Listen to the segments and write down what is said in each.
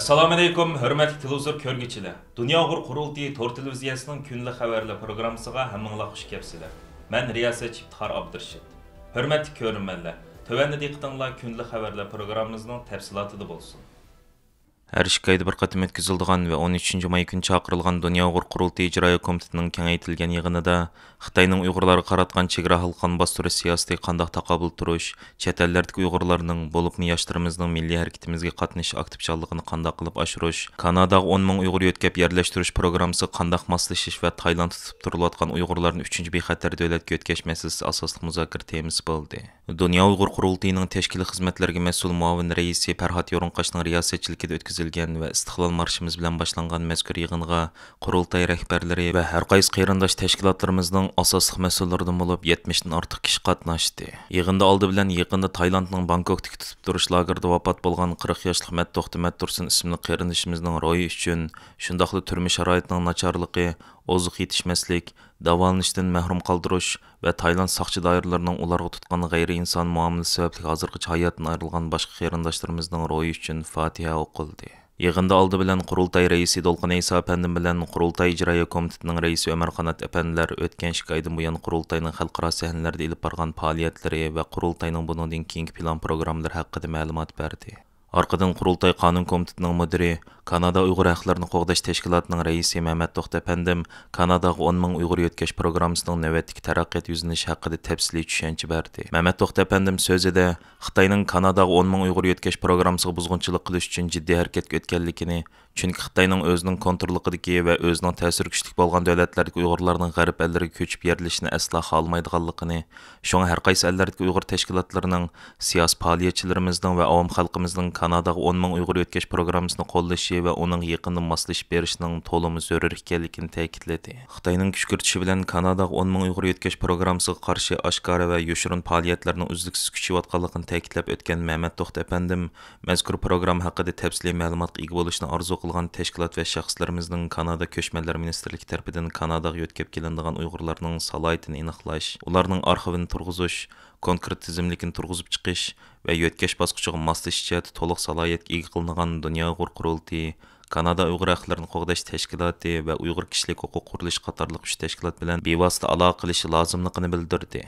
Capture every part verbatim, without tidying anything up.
ئەسسالامۇئەلەيكۇم، ھۆرمەتلىك تېلېۋىزور كۆرگۈچىلەر! دۇنيا ئۇيغۇر قۇرۇلتىيى تور تېلېۋىزىيەسىنىڭ كۈندىلىك خەۋەرلەر پروگراممىسىغا ھەممىڭلار خۇش كەپسىلەر. مەن رىياسەتچى ئىپتىخار ئابدۇرېشىت. ھۆرمەتلىك كۆرۈرمەنلەر، تۆۋەندە دىققىتىڭلار كۈندىلىك خەۋەرلەر پروگراممىمىزنىڭ تەپسىلاتىدا بولسۇن. ھەر ئىككى ئايدا بىر قېتىم ئۆتكۈزۈلىدىغان ۋە ئون ئۈچىنچى ماي كۈنى چاقىرىلغان دۇنيا ئۇيغۇر قۇرۇلتىيى ئىجرائىيە كومىتېتىنىڭ كېڭەيتىلگەن يىغىنىدا خىتاينىڭ ئۇيغۇرلارغا قاراتقان چېگرا ھالقان باستۇرۇش سىياسىتىگە قانداق تاقابىل تۇرۇش، چەت ئەللەردىكى ئۇيغۇرلارنىڭ، بولۇپمۇ ياشلىرىمىزنىڭ مىللىي ھەرىكىتىمىزگە قاتنىشىش ئاكتىپچانلىقىنى قانداق قىلىپ ئاشۇرۇش، كاناداغا ئون مىڭ ئۇيغۇر يۆتكەپ يەرلەشتۈرۈش پروگراممىسىغا قانداق ماسلىشىش ۋە تايلاندتا تۇتۇپ تۇرۇلۇۋاتقان ئۇيغۇرلارنى ئۈچىنچى بىخەتەر دۆلەتكە يۆتكەش مەسىلىسى ئاساسلىق مۇزاكىرە تېمىسى بولدى. دۇنيا ئۇيغۇر قۇرۇلتىيىنىڭ تەشكىلىي خىزمەتلەرگە مەسئۇل مۇئاۋىن رەئىسى پەرھات يورۇنقاشنىڭ رىياسەتچىلىكىدە ئۆتكۈزۈلگەن ۋە ئىستىقلال مارشىمىز بىلەن باشلانغان مەزكۇر يىغىنغا قۇرۇلتاي رەھبەرلىرى ۋە ھەر قايسى قېرىنداش تەشكىلاتلىرىمىزنىڭ ئاساسلىق مەسئۇللىرىدىن بولۇپ يەتمىشتىن ئارتۇق كىشى قاتناشتى. يىغىندا ئالدى بىلەن يېقىندا تايلاندنىڭ بانكوكتىكى تۇتۇپ تۇرۇش لاگېرىدا ۋاپات بولغان قىرىق ياشلىق مەتتوختى مەتتۇرسۇن ئىسىملىك قېرىندىشىمىزنىڭ روھى ئۈچۈن، شۇنداقلا تۈرمە شارائىتىنىڭ ناچارلىقى، ئوزۇق يېتىشمەسلىك، داۋالىنىشتىن مەھرۇم قالدۇرۇش ۋە تايلاند ساقچى دائىرىلىرىنىڭ ئۇلارغا تۇتقان غەيرىئىنسانىي مۇئامىلىسى سەۋەبلىك ھازىرغىچە ھاياتىدىن ئايرىلغان باشقا قېرىنداشلىرىمىزنىڭ روھى ئۈچۈن فاتىھە ئوقۇلدى. يىغىندا ئالدى بىلەن قۇرۇلتاي رەئىسى دولقۇن ئەيسا ئەپەندىم بىلەن قۇرۇلتاي ئىجرائىيە كومىتېتىنىڭ رەئىسى ئۆمەر قانات ئەپەندىلەر ئۆتكەن ئىككى ئايدىن بۇيان قۇرۇلتاينىڭ خەلقئارا سەھنىلەردە ئېلىپ بارغان پائالىيەتلىرى ۋە قۇرۇلتاينىڭ بۇنىڭدىن كېيىنكى پىلان پروگراممىلىرى ھەققىدە مەلۇمات بەردى. ئارقىدىن قۇرۇلتاي قانۇن كومىتېتىنىڭ مۇدىرى، كانادا ئۇيغۇر ھەقلىرىنى قوغداش تەشكىلاتىنىڭ رەئىسى مەمەت توختى ئەپەندىم كاناداغا ئون مىڭ ئۇيغۇر يۆتكەش پروگراممىسىنىڭ نۆۋەتتىكى تەرەققىيات يۈزلىنىشى ھەققىدە تەپسىلىي چۈشەنچە بەردى. مەمەت توختى ئەپەندىم سۆزىدە خىتاينىڭ كاناداغا ئون مىڭ ئۇيغۇر يۆتكەش پروگراممىسىغا بۇزغۇنچىلىق قىلىش ئۈچۈن جىددىي ھەرىكەتكە ئۆتكەنلىكىنى، چۈنكى خىتاينىڭ ئۆزىنىڭ كونتروللۇقىدىكى ۋە ئۆزىنىڭ تەسىرى كۈچلۈك بولغان دۆلەتلەردىكى ئۇيغۇرلارنىڭ غەرب ئەللىرىگە كۆچۈپ يەرلىشىشىنى ئەسلا خالىمايدىغانلىقىنى، شۇڭا ھەر قايسى ئەللەردىكى ئۇيغۇر تەشكىلاتلىرىنىڭ، سىياسىي پائالىيەتچىلىرىمىزنىڭ ۋە ئاۋام خەلقىمىزنىڭ كاناداغا ئون مىڭ ئۇيغۇر يۆتكەش پروگراممىسىنى قوللىشى ۋە ئۇنىڭغا يېقىندىن ماسلىشىپ بېرىشىنىڭ تولىمۇ زۆرۈر ئىكەنلىكىنى تەكىتلىدى. خىتاينىڭ كۈچ كىرىتىشى بىلەن كاناداغا ئون مىڭ ئۇيغۇر يۆتكەش پروگراممىسىغا قارشى ئاشكارا ۋە يوشۇرۇن پائالىيەتلەرنىڭ ئۈزلۈكسىز كۈچىيىۋاتقانلىقىنى تەكىتلەپ ئۆتكەن مەمەت توختى ئەپەندىم، مەزكۇر پروگرامما ھەققىدە تەپسىلىي مەلۇماتقا ئىگە بولۇشنى ئارزۇ قىلغان تەشكىلات ۋە شەخسلىرىمىزنىڭ كانادا كۆچمەنلەر مىنىستىرلىكى تەرىپىدىن كاناداغا يۆتكەپ كېلىنىدىغان ئۇيغۇرلارنىڭ سالاھىيىتىنى ئېنىقلاش، ئۇلارنىڭ ئارخىۋىنى تۇرغۇزۇش، كونكرېت تىزىملىكىنى تۇرغۇزۇپ چىقىش ۋە يۆتكەش باسقۇچىغا ماسلىشىش جەھەتتە تولۇق سالاھىيەتكە ئىگە قىلىنغان دۇنيا ئۇيغۇر قۇرۇلتىيى، كانادا ئۇيغۇر ھەقلىرىنى قوغداش تەشكىلاتى ۋە ئۇيغۇر كىشىلىك ھوقۇق قۇرۇلۇشى قاتارلىق ئۈچ تەشكىلات بىلەن بىۋاسىتە ئالاقە قىلىشى لازىملىقىنى بىلدۈردى.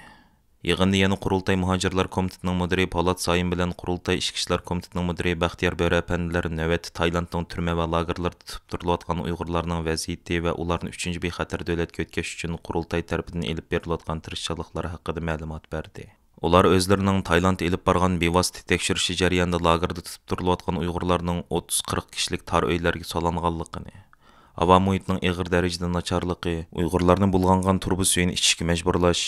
يىغىندا يەنە قۇرۇلتاي مۇھاجىرلار كومىتېتىنىڭ مۇدىرى پولات سايىم بىلەن قۇرۇلتاي ئىچكى ئىشلار كومىتېتىنىڭ مۇدىرى بەختىيار بۆرە ئەپەندىلەر نۆۋەتتە تايلاندنىڭ تۈرمە ۋە لاگېرلىرىدا تۇتۇپ تۇرۇلۇۋاتقان ئۇيغۇرلارنىڭ ۋەزىيىتى ۋە ئۇلارنى ئۈچىنچى بىخەتەر دۆلەتكە يۆتكەش ئۈچۈن قۇرۇلتاي تەرىپىدىن ئېلىپ بېرىلىۋاتقان تىرىشچانلىقلار ھەققىدە مەلۇمات بەردى. ئۇلار ئۆزلىرىنىڭ تايلاندتا ئېلىپ بارغان بىۋاسىتە تەكشۈرۈشى جەريانىدا لاگېردا تۇتۇپ تۇرۇلۇۋاتقان ئۇيغۇرلارنىڭ ئوتتۇز قىرىق كىشىلىك تار ئۆيلەرگە سولانغانلىقىنى، ھاۋا مۇھىتىنىڭ ئېغىر دەرىجىدە ناچارلىقى، ئۇيغۇرلارنى بۇلغانغان تۇرۇبا سۈيىنى ئىچىشكە مەجبۇرلاش،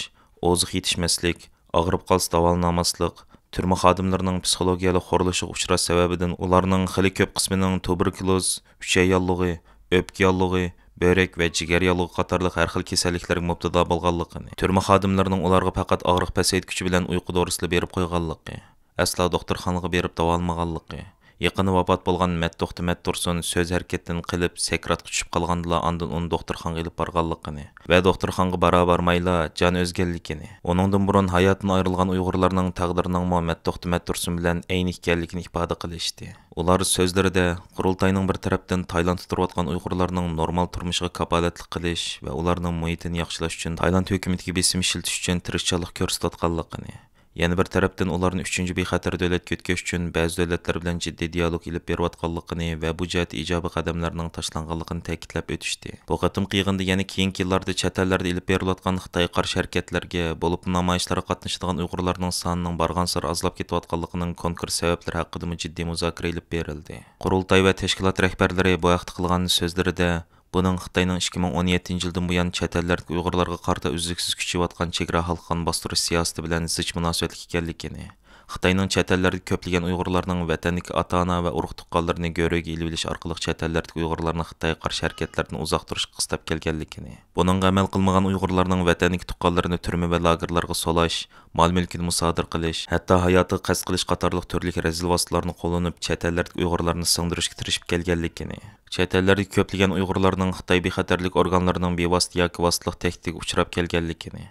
ئوزۇق يېتىشمەسلىك، ئاغرىپ قالسا داۋالىنالماسلىق، تۈرمە خادىملىرىنىڭ پسىخولوگىيەلىك خورلىشىغا ئۇچراش سەۋەبىدىن ئۇلارنىڭ خېلى كۆپ قىسمىنىڭ تۇبېركۇلوز، ئۈچەي ياللۇغى، ئۆپكە ياللۇغى، بۆرەك ۋە جىگەر ياللۇغى قاتارلىق ھەر خىل كېسەللىكلەرگە مۇپتىلا بولغانلىقىنى، تۈرمە خادىملىرىنىڭ ئۇلارغا پەقەت ئاغرىق پەسەيتكۈچى بىلەن ئۇيقۇ دورىسىلا بېرىپ قويغانلىقى، ئەسلا دوختۇرخانىغا بېرىپ داۋالىمىغانلىقى، يېقىندا ۋاپات بولغان مەتتوختى مەتتۇرسۇن سۆز ھەرىكەتتىن قېلىپ، سەكراتقا چۈشۈپ قالغاندىلا ئاندىن ئۇنى دوختۇرخانىغا ئېلىپ بارغانلىقىنى ۋە دوختۇرخانىغا بارا-بارمايلا جان ئۈزگەنلىكىنى، ئۇنىڭدىن بۇرۇن ھاياتىدىن ئايرىلغان ئۇيغۇرلارنىڭ تەقدىرىنىڭمۇ مەتتوختى مەتتۇرسۇن بىلەن ئەينى ئىكەنلىكىنى ئىپادە قىلىشتى. ئۇلار سۆزلىرىدە، قۇرۇلتاينىڭ بىر تەرەپتىن تايلاندتا تۇرۇۋاتقان ئۇيغۇرلارنىڭ نورمال تۇرمۇشىغا كاپالەتلىك قىلىش ۋە ئۇلارنىڭ مۇھىتىنى ياخشىلاش ئۈچۈن تايلاند ھۆكۈمىتىگە بېسىم ئىشلىتىش ئۈچۈن تىرىشچانلىق كۆرسىتىۋاتقانلىقىنى، يەنە بىر تەرەپتىن ئۇلارنى ئۈچىنچى بىخەتەر دۆلەتكە يۆتكەش ئۈچۈن بەزى دۆلەتلەر بىلەن جىددىي دىيالوگ ئېلىپ بېرىۋاتقانلىقىنى ۋە بۇ جەھەتتە ئىجابىي قەدەملەرنىڭ تاشلانغانلىقىنى تەكىتلەپ ئۆتۈشتى. بۇ قېتىمقى يىغىندا يەنە كېيىنكى يىللاردا چەت ئەللەردە ئېلىپ بېرىلىۋاتقان خىتايغا قارشى ھەرىكەتلەرگە، بولۇپمۇ نامايىشلارغا قاتنىشىدىغان ئۇيغۇرلارنىڭ سانىنىڭ بارغانسېرى ئازلاپ كېتىۋاتقانلىقىنىڭ كونكرېت سەۋەبلىرى ھەققىدىمۇ جىددىي مۇزاكىرە ئېلىپ بېرىلدى. قۇرۇلتاي ۋە تەشكىلات رەھبەرلىرى بۇ ھەقتە قىلغان سۆزلىرىدە، بۇنىڭ خىتاينىڭ ئىككى مىڭ ئون يەتتىنچى يىلدىن بۇيان چەت ئەللەردىكى ئۇيغۇرلارغا قارىتا ئۈزلۈكسىز كۈچىيىۋاتقان چېگرا ھالقىغان باستۇرۇش سىياسىتى بىلەن زىچ مۇناسىۋەتلىك ئىكەنلىكىنى، خىتاينىڭ چەت ئەللەردىكى كۆپلىگەن ئۇيغۇرلارنىڭ ۋەتەندىكى ئاتا-ئانا ۋە ئۇرۇق-تۇغقانلىرىنى گۆرۈگە ئېلىۋېلىش ئارقىلىق چەت ئەللەردىكى ئۇيغۇرلارنى خىتايغا قارشى ھەرىكەتلەردىن ئۇزاق تۇرۇشقا قىستاپ كەلگەنلىكىنى، بۇنىڭغا ئەمەل قىلمىغان ئۇيغۇرلارنىڭ ۋەتەندىكى تۇغقانلىرىنى تۈرمە ۋە لاگېرلارغا سولاش، مال-مۈلكىنى مۇسادىرە قىلىش، ھەتتا ھاياتىغا قەست قىلىش قاتارلىق تۈرلۈك رەزىل ۋاسىتىلارنى قوللىنىپ، چەت ئەللەردىكى ئۇيغۇرلارنى سىڭدۈرۈشكە تىرىشىپ كەلگەنلىكىنى، چەت ئەللەردىكى كۆپلىگەن ئۇيغۇرلارنىڭ خىتاي بىخەتەرلىك ئورگانلىرىنىڭ بىۋاسىتە ياكى ۋاسىتىلىق تەھدىتىگە ئۇچراپ كەلگەنلىكىنى،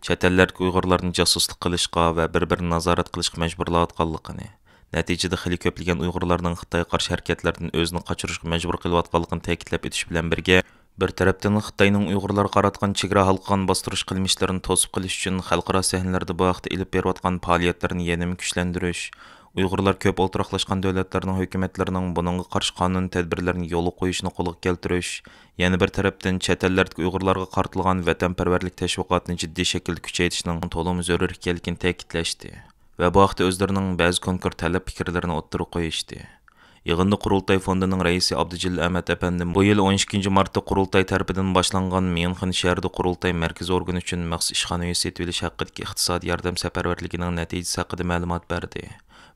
چەت ئەللەردىكى ئۇيغۇرلارنى جاسۇسلۇق قىلىشقا ۋە بىر-بىرىنى نازارەت قىلىشقا مەجبۇرلاۋاتقانلىقىنى، نەتىجىدە خېلى كۆپلىگەن ئۇيغۇرلارنىڭ خىتايغا قارشى ھەرىكەتلەردىن ئۆزىنى قاچۇرۇشقا مەجبۇر قىلىۋاتقانلىقىنى تەكىتلەپ ئۆتۈش بىلەن بىرگە، بىر تەرەپتىن خىتاينىڭ ئۇيغۇرلارغا قاراتقان چېگرا ھالقىغان باستۇرۇش قىلمىشلىرىنى توسۇپ قېلىش ئۈچۈن خەلقئارا سەھنىلەردە بۇ ھەقتە ئېلىپ بېرىۋاتقان پائالىيەتلىرىنى يەنىمۇ كۈچلەندۈرۈش، ئۇيغۇرلار كۆپ ئولتۇراقلاشقان دۆلەتلەرنىڭ ھۆكۈمەتلىرىنىڭ بۇنىڭغا قارشى قانۇن تەدبىرلىرىنى يولغا قويۇشىنى قولغا كەلتۈرۈش، يەنە بىر تەرەپتىن چەت ئەللەردىكى ئۇيغۇرلارغا قارىتىلغان ۋەتەنپەرۋەرلىك تەشۋىقاتىنى جىددىي شەكىلدە كۈچەيتىشنىڭ تولىمۇ زۆرۈر ئىكەنلىكىنى تەكىتلەشتى ۋە بۇ ھەقتە ئۆزلىرىنىڭ بەزى كونكرېت تەلەپ پىكىرلىرىنى ئوتتۇرىغا قويۇشتى. يىغىندا قۇرۇلتاي فوندىنىڭ رەئىسى ئابدۇجېلىل ئەمەت ئەپەندىم بۇ يىل ئون ئىككىنچى مارتتا قۇرۇلتاي تەرىپىدىن باشلانغان ميۇنخېن شەھىرىدە قۇرۇلتاي مەركىزى ئورگىنى ئۈچۈن مەخسۇس ئىشخانا ئۆي سېتىۋېلىش ھەققىدىكى ئىقتىسادىي ياردەم سەپەرۋەرلىكىنىڭ نەتىجىسى ھەققىدە مەلۇمات بەردى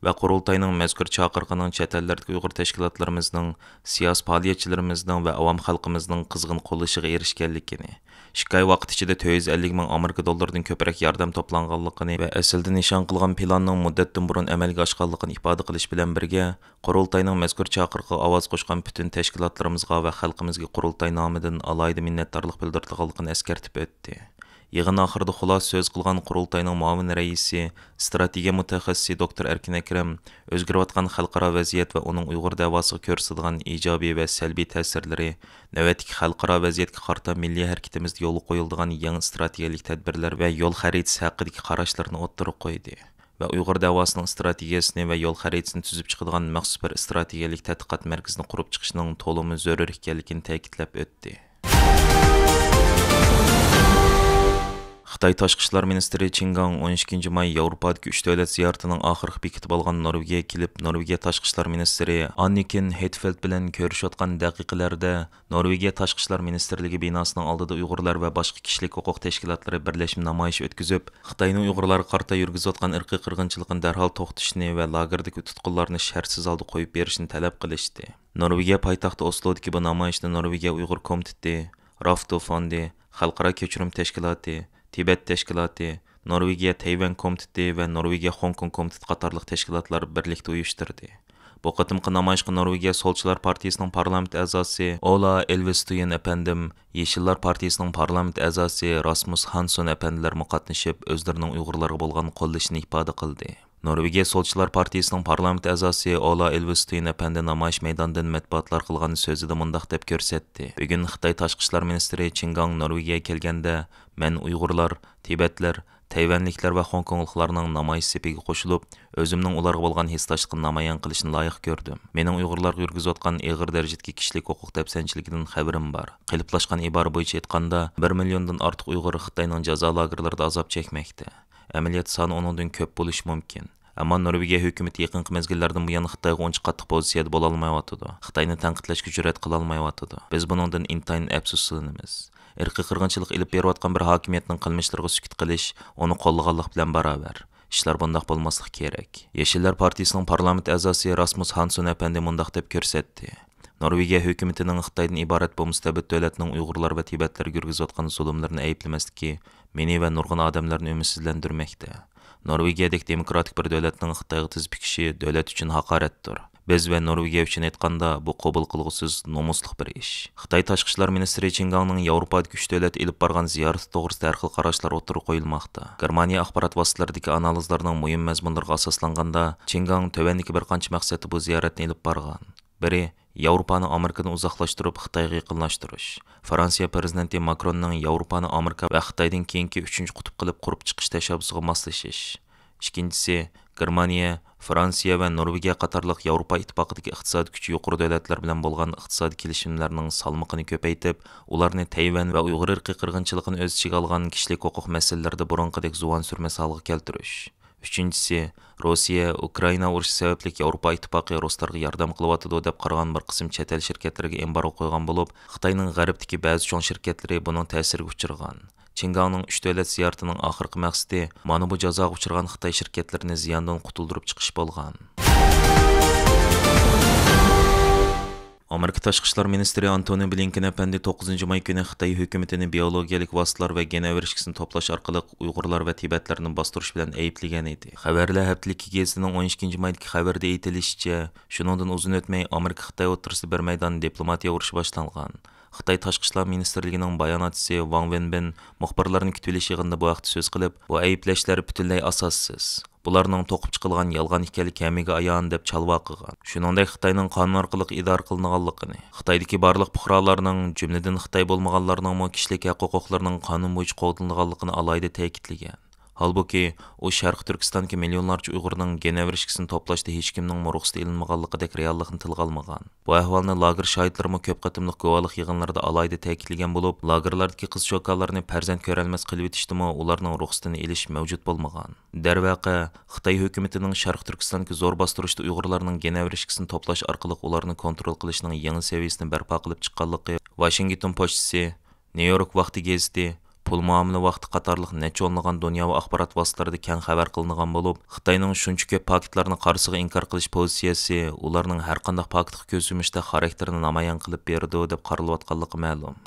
ۋە قۇرۇلتاينىڭ مەزكۇر چاقىرىقىنىڭ چەت ئەللەردىكى ئۇيغۇر تەشكىلاتلىرىمىزنىڭ، سىياسىي پائالىيەتچىلىرىمىزنىڭ ۋە ئاۋام خەلقىمىزنىڭ قىزغىن قوللىشىغا ئېرىشكەنلىكىنى، ئىككى ئاي ۋاقىت ئىچىدە تۆت يۈز ئەللىك مىڭ ئامېرىكا دوللىرىدىن كۆپرەك ياردەم توپلانغانلىقىنى ۋە ئەسلىدە نىشان قىلغان پىلاننىڭ مۇددەتتىن بۇرۇن ئەمەلگە ئاشقانلىقىنى ئىپادە قىلىش بىلەن بىرگە، قۇرۇلتاينىڭ مەزكۇر چاقىرىقىغا ئاۋاز قوشقان پۈتۈن تەشكىلاتلىرىمىزغا ۋە خەلقىمىزگە قۇرۇلتاي نامىدىن ئالاھىدە مىننەتدارلىق بىلدۈرىدىغانلىقىنى ئەسكەرتىپ ئۆتتى. يىغىن ئاخىرىدا خۇلاسە سۆز قىلغان قۇرۇلتاينىڭ مۇئاۋىن رەئىسى، ئىستراتېگىيە مۇتەخەسسىسى دوكتور ئەركىن ئەكرەم، ئۆزگىرىۋاتقان خەلقئارا ۋەزىيەت ۋە ئۇنىڭ ئۇيغۇر دەۋاسىغا كۆرسىتىدىغان ئىجابىي ۋە سەلبىي تەسىرلىرى، نۆۋەتتىكى خەلقئارا ۋەزىيەتكە قارىتا مىللىي ھەرىكىتىمىزدە يولغا قويۇلىدىغان يېڭى ئىستراتېگىيەلىك تەدبىرلەر ۋە يول خەرىتىسى ھەققىدىكى قاراشلىرىنى ئوتتۇرىغا قويدى ۋە ئۇيغۇر دەۋاسىنىڭ ئىستراتېگىيەسىنى ۋە يول خەرىتىسىنى تۈزۈپ چىقىدىغان مەخسۇس بىر ئىستراتېگىيەلىك تەتقىقات مەركىزىنى قۇرۇپ چىقىشنىڭ تولىمۇ زۆرۈر ئىكەنلىكىنى تەكىتلەپ ئۆتتى. خىتاي تاشقى ئىشلار مىنىستىرى چىن گاڭ ئون ئىككىنچى ماي ياۋروپادىكى ئۈچ دۆلەت زىيارىتىنىڭ ئاخىرقى بېكىتىپ ئالغان نورۋېگىيەگە كېلىپ، نورۋېگىيە تاشقى ئىشلار مىنىستىرى ئاننىكېن ھېتفېلت بىلەن كۆرۈشۈۋاتقان دەقىقىلەردە، نورۋېگىيە تاشقى ئىشلار مىنىستىرلىكى بىناسىنىڭ ئالدىدا ئۇيغۇرلار ۋە باشقا كىشىلىك ھوقۇق تەشكىلاتلىرى بىرلەشمە نامايىش ئۆتكۈزۈپ، خىتاينىڭ ئۇيغۇرلارغا قارىتا يۈرگۈزۈۋاتقان ئىرقىي قىرغىنچىلىقىنى دەرھال توختىتىشنى ۋە لاگېردىكى تۇتقۇنلارنى شەرتسىز ھالدا قويۇپ بېرىشنى تەلەپ قىلىشتى. نورۋېگىيە پايتەختى ئوسلودىكى بۇ نامايىشنى نورۋېگىيە ئۇيغۇر كومىتېتى، رافتو فوندى، خەلقئارا كەچۈرۈم تەشكىلاتى، تىبەت تەشكىلاتى، نورۋېگىيە تەيۋەن كومىتېتى ۋە نورۋېگىيە خوڭكوڭ كومىتېتى قاتارلىق تەشكىلاتلار بىرلىكتە ئۇيۇشتۇردى. بۇ قېتىمقى نامايىشقا نورۋېگىيە سولچىلار پارتىيىسىنىڭ پارلامېنت ئەزاسى ئولا ئېلۋېستۇيېن ئەپەندىم، يېشىللار پارتىيىسىنىڭ پارلامېنت ئەزاسى راسمۇس ھانسون ئەپەندىلەرمۇ قاتنىشىپ، ئۆزلىرىنىڭ ئۇيغۇرلارغا بولغان قوللىشىنى ئىپادە قىلدى. نورۋېگىيە سولچىلار پارتىيىسىنىڭ پارلامېنت ئەزاسى ئولا ئېلۋېستۇيېن ئەپەندى نامايىش مەيدانىدىن مەتبۇئاتلارغا قىلغان سۆزىدە مۇنداق دەپ كۆرسەتتى: بۈگۈن خىتاي تاشقى ئىشلار مىنىستىرى چىن گاڭ نورۋېگىيەگە كەلگەندە، مەن ئۇيغۇرلار، تىبەتلەر، تەيۋەنلىكلەر ۋە خوڭكوڭلۇقلارنىڭ نامايىش سېپىگە قوشۇلۇپ، ئۆزۈمنىڭ ئۇلارغا بولغان ھېسداشلىقىنى نامايان قىلىشنى لايىق كۆردۈم. مېنىڭ ئۇيغۇرلارغا يۈرگۈزۈۋاتقان ئېغىر دەرىجىدىكى كىشىلىك ھوقۇق دەپسەندىچىلىكىدىن خەۋىرىم بار. قېلىپلاشقان ئىبارە بويىچە ئېيتقاندا، بىر مىليوندىن ئارتۇق ئۇيغۇر خىتاينىڭ جازا لاگېرلىرىدا ئازاب چەكمەكتە. ئەمەلىيەتتە سانى ئۇنىڭدىن كۆپ بولۇشى مۇمكىن. ئەمما نورۋېگىيە ھۆكۈمىتى يېقىنقى مەزگىللەردىن بۇيان خىتايغا ئۇنچە قاتتىق پوزىتسىيەدە بولالمايۋاتىدۇ. خىتاينى تەنقىدلەشكە جۈرئەت قىلالمايۋاتىدۇ. بىز بۇنىڭدىن ئىنتايىن ئەپسۇسلىنىمىز. ئىرقىي قىرغىنچىلىق ئېلىپ بېرىۋاتقان بىر ھاكىمىيەتنىڭ قىلمىشلىرىغا سۈكۈت قىلىش ئۇنى قوللىغانلىق بىلەن باراۋەر. ئىشلار بۇنداق بولماسلىقى كېرەك. يېشىللار پارتىيىسىنىڭ پارلامېنت ئەزاسى راسمۇس ھانسون ئەپەندى مۇنداق دەپ كۆرسەتتى: نورۋېگىيە ھۆكۈمىتىنىڭ خىتايدىن ئىبارەت بۇ مۇستەبىت دۆلەتنىڭ ئۇيغۇرلار ۋە تىبەتلەرگە يۈرگۈزۈۋاتقان زۇلۇملىرىنى ئەيىبلىمەسلىكى مېنى ۋە نۇرغۇن ئادەملەرنى ئۈمىدسىزلەندۈرمەكتە. نورۋېگىيەدەك دېموكراتىك بىر دۆلەتنىڭ خىتايغا تىز پۈكۈشى دۆلەت ئۈچۈن ھاقارەتتۇر. بىز ۋە نورۋېگىيە ئۈچۈن ئېيتقاندا، بۇ قوبۇل قىلغۇسىز، نومۇسلۇق بىر ئىش. خىتاي تاشقى ئىشلار مىنىستىرى چىن گاڭنىڭ ياۋروپادىكى ئۈچ دۆلەت ئېلىپ بارغان زىيارىتى توغرىسىدا ھەر خىل قاراشلار ئوتتۇرىغا قويۇلماقتا. گېرمانىيە ئاخبارات ۋاسىتىلىرىدىكى ئانالىزلارنىڭ مۇھىم مەزمۇنلىرىغا ئاساسلانغاندا، چىن گاڭ تۆۋەندىكى بىر قانچە مەقسەتتە بۇ زىيارەتنى ئېلىپ بارغان. بىرى، ياۋروپانى ئامېرىكىدىن ئۇزاقلاشتۇرۇپ، خىتايغا يېقىنلاشتۇرۇش. فرانسىيە پىرېزىدېنتى ماكروننىڭ ياۋروپانى ئامېرىكا ۋە خىتايدىن كېيىنكى ئۈچىنچى قۇتۇپ قىلىپ قۇرۇپ چىقىش تەشەببۇسىغا ماسلىشىش. ئىككىنچىسى، گېرمانىيە، فرانسىيە ۋە نورۋېگىيە قاتارلىق ياۋروپا ئىتتىپاقىدىكى ئىقتىسادىي كۈچى يۇقىرى دۆلەتلەر بىلەن بولغان ئىقتىسادىي كېلىشىملەرنىڭ سالمىقىنى كۆپەيتىپ، ئۇلارنى تەيۋەن ۋە ئۇيغۇر ئىرقىي قىرغىنچىلىقىنى ئۆز ئىچىگە ئالغان كىشىلىك ھوقۇق مەسىلىلىرىدە بۇرۇنقىدەك زۇۋان سۈرمەس ھالغا كەلتۈرۈش. ئۈچىنچىسى، روسىيە ئۇكرائىنا ئۇرۇشى سەۋەبلىك ياۋروپا ئىتتىپاقى رۇسلارغا ياردەم قىلىۋاتىدۇ دەپ قارىغان بىر قىسىم چەت ئەل شىركەتلىرىگە ئېمبارگو قويغان بولۇپ، خىتاينىڭ غەربتىكى بەزى چوڭ شىركەتلىرى بۇنىڭ تەسىرىگە ئۇچرىغان. چىن گاڭنىڭ ئۈچ دۆلەت زىيارىتىنىڭ ئاخىرقى مەقسىتى مانا بۇ جازاغا ئۇچرىغان خىتاي شىركەتلىرىنى زىياندىن قۇتۇلدۇرۇپ چىقىش بولغان. ئامېرىكا تاشقى ئىشلار مىنىستىرى ئانتونى بلىنكېن ئەپەندى توققۇزىنچى ماي كۈنى خىتاي ھۆكۈمىتىنى بىيولوگىيەلىك ۋاسىتىلار ۋە گېن ئەۋرىشكىسىنى توپلاش ئارقىلىق ئۇيغۇرلار ۋە تىبەتلەرنى باستۇرۇش بىلەن ئەيىبلىگەن ئىدى. خەۋەرلەر ھەپتىلىكى گېزىتىنىڭ ئون ئىككىنچى مايدىكى خەۋىرىدە ئېيتىلىشىچە، شۇنىڭدىن ئۇزۇن ئۆتمەي ئامېرىكا خىتاي ئوتتۇرىسىدا بىر مەيدان دىپلوماتىيە ئۇرۇشى باشلانغان. خىتاي تاشقى ئىشلار مىنىستىرلىكىنىڭ باياناتچىسى ۋاڭ ۋېنبىن مۇخبىرلارنى كۈتۈۋېلىش يىغىنىدا بۇ ھەقتە سۆز قىلىپ، بۇ ئەيىبلەشلەر پۈتۈنلەي ئاساسسىز. بۇلارنىڭ توقۇپ چىقىلغان يالغان ئىكەنلىكى ھەممىگە ئايان دەپ چالۋا قىلغان. شۇنىڭدەك خىتاينىڭ قانۇن ئارقىلىق ئىدارە قىلىنىدىغانلىقىنى، خىتايدىكى بارلىق پۇقرالارنىڭ، جۈملىدىن خىتاي بولمىغانلارنىڭمۇ كىشىلىك ھەق ھوقۇقلىرىنىڭ قانۇن بويىچە قوغدىلىدىغانلىقىنى ئالاھىدە تەكىتلىگەن. ھالبۇكى، ئۇ شەرقىي تۈركىستاندىكى مىليونلارچە ئۇيغۇرنىڭ گېنەۋېرىشكىسىنى توپلاشتا ھېچكىمنىڭمۇ رۇخسىتى ئېلىنمىغانلىقىدەك رېئاللىقنى تىلغا ئالمىغان. بۇ ئەھۋالنى لاگېر شاھىتلىرىمۇ كۆپ قېتىملىق گۇۋاھلىق يىغىنلىرىدا ئالاھىدە تەكىتلىگەن بولۇپ، لاگېرلاردىكى قىز-چوكانلارنى پەرزەنت كۆرەلمەس قىلىۋېتىشتىمۇ ئۇلارنىڭ رۇخسىتىنى ئېلىش مەۋجۇت بولمىغان. دەرۋەقە، خىتاي ھۆكۈمىتىنىڭ شەرقىي تۈركىستاندىكى زور باستۇرۇشتا ئۇيغۇرلارنىڭ گېنەۋېرىشكىسىنى توپلاش ئارقىلىق ئۇلارنى كونترول قىلىشنىڭ يېڭى سەۋىيەسىنى بەرپا قىلىپ چىققانلىقى ۋاشىنگتون پوچتىسى، نيۇ يورك ۋاقتى گېزىتى، پۇل مۇئامىلە ۋاقتى قاتارلىق نەچچە ئونلىغان دۇنياۋى ئاخبارات ۋاسىتىلىرىدا كەڭ خەۋەر قىلىنغان بولۇپ، خىتاينىڭ شۇنچە كۆپ پاكىتلارنى قارىسىغا ئىنكار قىلىش پوزىتسىيەسى ئۇلارنىڭ ھەرقانداق پاكىتقا كۆز يۇمۇشتەك خاراكتېرىنى نامايان قىلىپ بېرىدۇ، دەپ قارىلىۋاتقانلىقى مەلۇم.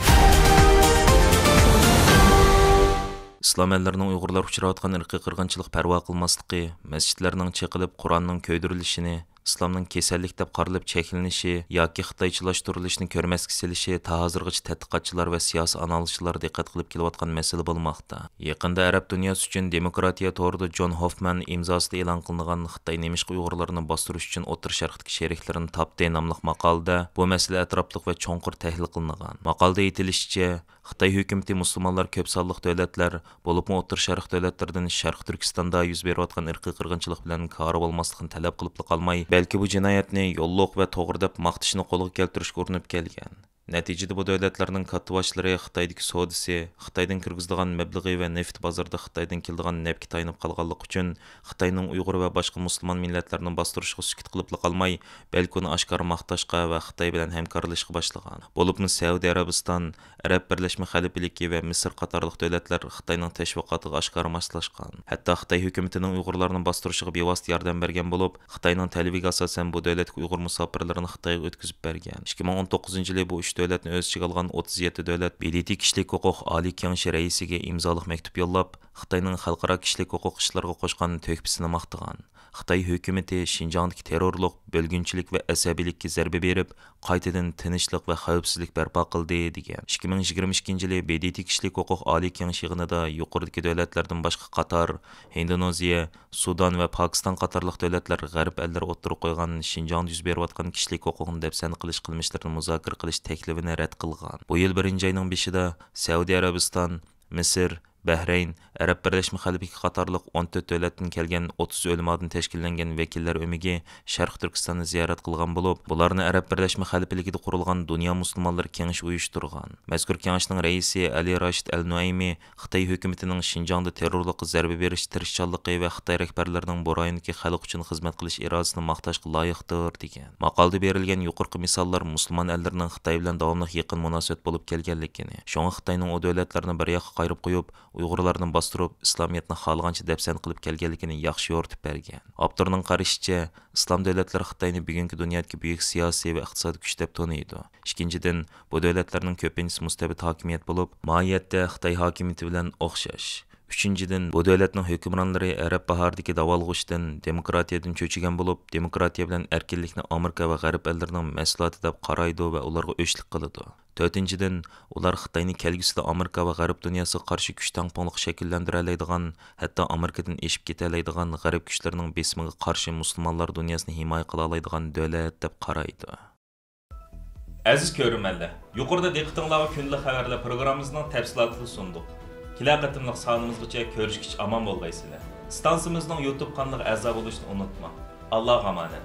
ئىسلام ئەللىرىنىڭ ئۇيغۇرلار ئۇچراۋاتقان ئىرقىي قىرغىنچىلىققا پەرۋا قىلماسلىقى، مەسچىتلەرنىڭ چېقىلىپ، قۇرئاننىڭ كۆيدۈرۈلۈشىنى، ئىسلامنىڭ كېسەللىك دەپ قارىلىپ چەكلىنىشى ياكى خىتايچىلاشتۇرۇلۇشىنى كۆرمەسكە سېلىشى تا ھازىرغىچە تەتقىقاتچىلار ۋە سىياسىي ئانالىزچىلار دىققەت قىلىپ كېلىۋاتقان مەسىلە بولماقتا. يېقىندا ئەرەب دۇنياسى ئۈچۈن دېموكراتىيە تورىدا جون ھوفمان ئىمزاسىدا ئېلان قىلىنغان خىتاي نېمىشقا ئۇيغۇرلارنى باستۇرۇش ئۈچۈن ئوتتۇرا شەرقتىكى شېرىكلىرىنى تاپتى ناملىق ماقالىدە بۇ مەسىلە ئەتراپلىق ۋە چوڭقۇر تەھلىل قىلىنغان. ماقالىدە ئېيتىلىشىچە، خىتاي ھۆكۈمىتى مۇسۇلمانلار كۆپ سانلىق دۆلەتلەر، بولۇپمۇ ئوتتۇرا شەرق دۆلەتلىرىدىن شەرقىي تۈركىستاندا يۈز بېرىۋاتقان ئىرقىي قىرغىنچىلىق بىلەن كارى بولماسلىقىنى تەلەپ قىلىپلا قالماي، بەلكى بۇ جىنايەتنى يوللۇق ۋە توغرا دەپ ماختىشىنى قولغا كەلتۈرۈشكە ئۇرۇنۇپ كەلگەن. نەتىجىدە بۇ دۆلەتلەرنىڭ كاتتىباشلىرى خىتايدىكى سودىسى، خىتايدىن كىرگۈزىدىغان مەبلىغى ۋە نېفىت بازىرىدا خىتايدىن كېلىدىغان نەپكە تايىنىپ قالغانلىقى ئۈچۈن، خىتاينىڭ ئۇيغۇر ۋە باشقا مۇسۇلمان مىللەتلەرنى باستۇرۇشىغا سۈكۈت قىلىپلا قالماي، بەلكى ئۇنى ئاشكارا ماختاشقا ۋە خىتاي بىلەن ھەمكارلىشىشقا باشلىغان. بولۇپمۇ سەئۇدى ئەرەبىستان، ئەرەب بىرلەشمە خەلىپىلىكى ۋە مىسىر قاتارلىق دۆلەتلەر خىتاينىڭ تەشۋىقاتىغا ئاشكارا ماسلاشقان. ھەتتا خىتاي ھۆكۈمىتىنىڭ ئۇيغۇرلارنى باستۇرۇشىغا بىۋاسىتە ياردەم بەرگەن بولۇپ، خىتاينىڭ تەلىپىگە ئاساسەن بۇ دۆلەتتىكى ئۇيغۇر مۇساپىرلىرىنى خىتايغا ئۆتكۈزۈپ بەرگەن. ئىككى مىڭ ئون توققۇزىنچى يىلى بۇ ئۈچ دۆلەتنى ئۆز ئىچىگە ئالغان ئوتتۇز يەتتە دۆلەت ب د ت كىشىلىك ھوقۇق ئالىي كېڭىشى رەئىسىگە ئىمزالىق مەكتۇپ يوللاپ، خىتاينىڭ خەلقئارا كىشىلىك ھوقۇق ئىشلىرىغا قوشقان تۆھپىسىنى ماختىغان. خىتاي ھۆكۈمىتى شىنجاڭدىكى تېررورلۇق، بۆلگۈنچىلىك ۋە ئەسەبىيلىككە زەربە بېرىپ، قايتىدىن تىنچلىق ۋە خەۋپسىزلىك بەرپا قىلدى، دېگەن. ئىككى مىڭ يىگىرمە ئىككىنچى يىلى ب د ت كىشىلىك ھوقۇق ئالىي كېڭىشى يىغىنىدا يۇقىرىدىكى دۆلەتلەردىن باشقا قاتار، ھىندونېزىيە، سۇدان ۋە پاكىستان قاتارلىق دۆلەتلەر غەرب ئەللىرى ئوتتۇرىغا قويغان شىنجاڭدا يۈز بېرىۋاتقان كىشىلىك ھوقۇقنى دەپسەندە قىلىش قىلمىشلىرىنى مۇزاكىرە قىلىش تەكلىپىنى رەت قىلغان. بۇ يىل بىرىنچى ئاينىڭ بېشىدا سەئۇدى ئەرەبىستان، مىسىر، بەھرەين، ئەرەب بىرلەشمە خەلىپىلىكى قاتارلىق ئون تۆت دۆلەتتىن كەلگەن ئوتتۇز ئۆلىمادىن تەشكىللەنگەن ۋەكىللەر ئۆمىكى شەرقىي تۈركىستاننى زىيارەت قىلغان بولۇپ، بۇلارنى ئەرەب بىرلەشمە خەلىپىلىكىدە قۇرۇلغان دۇنيا مۇسۇلمانلىرى كېڭىشى ئۇيۇشتۇرغان. مەزكۇر كېڭەشنىڭ رەئىسى ئەلى راشىد ئەل نۇئەيمى خىتاي ھۆكۈمىتىنىڭ شىنجاڭدا تېررورلۇققا زەربە بېرىشتە تىرىشچانلىقى ۋە خىتاي رەھبەرلىرىنىڭ بۇ رايوندىكى خەلق ئۈچۈن خىزمەت قىلىش ئىرادىسىنى ماختاشقا لايىقتۇر، دېگەن. ماقالىدە بېرىلگەن يۇقىرىقى مىساللار مۇسۇلمان ئەللىرىنىڭ خىتاي بىلەن داۋاملىق يېقىن مۇناسىۋەت بولۇپ كەلگەنلىكىنى، شۇڭا خىتاينىڭ ئۇ دۆلەتلەرنى بىر ياققا قايرىپ قويۇپ، ئۇيغۇرلارنى باستۇرۇپ، ئىسلامىيەتنى خالىغانچە دەپسەندە قىلىپ كەلگەنلىكىنى ياخشى يورۇتۇپ بەرگەن. ئاپتورنىڭ قارىشىچە، ئىسلام دۆلەتلىرى خىتاينى بۈگۈنكى دۇنيادىكى بۈيۈك سىياسىي ۋە ئىقتىسادىي كۈچ دەپ تونۇيدۇ. ئىككىنچىدىن، بۇ دۆلەتلەرنىڭ كۆپىنچىسى مۇستەبىت ھاكىمىيەت بولۇپ، ماھىيەتتە خىتاي ھاكىمىيىتى بىلەن ئوخشاش. ئۈچىنچىدىن، بۇ دۆلەتنىڭ ھۆكۈمرانلىرى ئەرەب باھارىدىكى داۋالغۇشتىن، دېموكراتىيەدىن چۆچۈگەن بولۇپ، دېموكراتىيە بىلەن ئەركىنلىكنى ئامېرىكا ۋە غەرب ئەللىرىنىڭ مەھسۇلاتى دەپ قارايدۇ ۋە ئۇلارغا ئۆچلۈك قىلىدۇ. تۆتىنچىدىن، ئۇلار خىتاينى كەلگۈسىدە ئامېرىكا ۋە غەرب دۇنياسىغا قارشى كۈچ تەڭپۇڭلۇقى شەكىللەندۈرەلەيدىغان، ھەتتا ئامېرىكىدىن ئېشىپ كېتەلەيدىغان غەرب كۈچلىرىنىڭ بېسىمىغا قارشى مۇسۇلمانلار دۇنياسىنى ھىمايە قىلالايدىغان دۆلەت دەپ قارايدۇ. ئەزىز كۆرۈرمەنلەر، يۇقىرىدا دىققىتىڭلارغا كۈندىلىك خەۋەرلەر پروگراممىمىزنىڭ تەپسىلاتىنى سۇندۇق. كېلەر قېتىملىق سانىمىزغىچە كۆرۈشكىچە ئامان بولغايسىلەر. ئىستانسىمىزنىڭ يۇتۇب قانىلىغا ئەزا بولۇشنى ئۇنتۇماڭ. ئاللاغا ئامانەت.